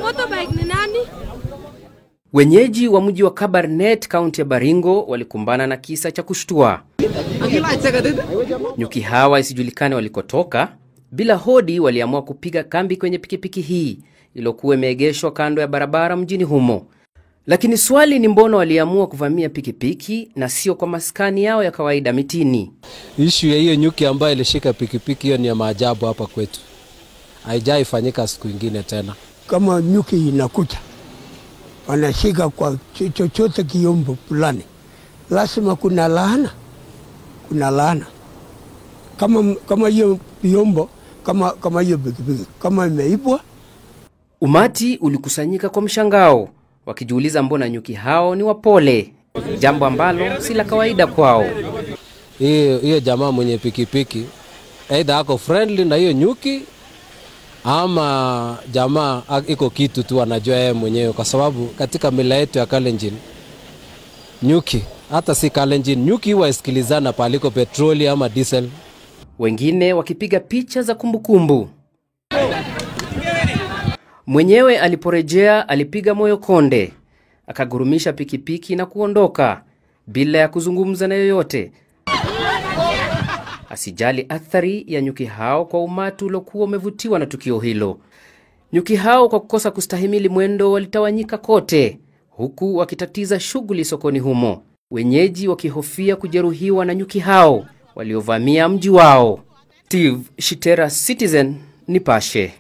Motorbike ni nani? Wenyeji wa mji wa Kabarnet, kaunti ya Baringo, walikumbana na kisa cha kushtua. Nyuki hawa isijulikane walikotoka, bila hodi waliamua kupiga kambi kwenye pikipiki hii iliyokuwa imeegeshwa kando ya barabara mjini humo. Lakini swali ni mbona waliamua kuvamia pikipiki na sio kwa maskani yao ya kawaida mitini? Ishu ya hiyo nyuki ambayo ilishika pikipiki hiyo ni ya maajabu hapa kwetu. Haijaifanyika siku ingine tena. Kama nyuki inakuta wanashika kwa chochote kiombo fulani, lazima kuna laana. Kuna laana. Kama hiyo kiombo, kama hiyo pikipiki, kama imeibwa. Umati ulikusanyika kwa mshangao, wakijiuliza mbona nyuki hao ni wapole, jambo ambalo si la kawaida kwao. Hiyo jamaa mwenye pikipiki either ako friendly na hiyo nyuki ama jamaa iko kitu tu anajua yeye mwenyewe, kwa sababu katika mila yetu ya Kalenjin nyuki, hata si Kalenjin, nyuki huwa isikilizana paliko petroli ama diesel. Wengine wakipiga picha za kumbukumbu. Mwenyewe aliporejea alipiga moyo konde, akagurumisha pikipiki na kuondoka bila ya kuzungumza na yoyote. Asijali athari ya nyuki hao kwa umati uliokuwa umevutiwa na tukio hilo. Nyuki hao kwa kukosa kustahimili mwendo walitawanyika kote, huku wakitatiza shughuli sokoni humo, wenyeji wakihofia kujeruhiwa na nyuki hao waliovamia mji wao. Steve Shitera, Citizen Nipashe.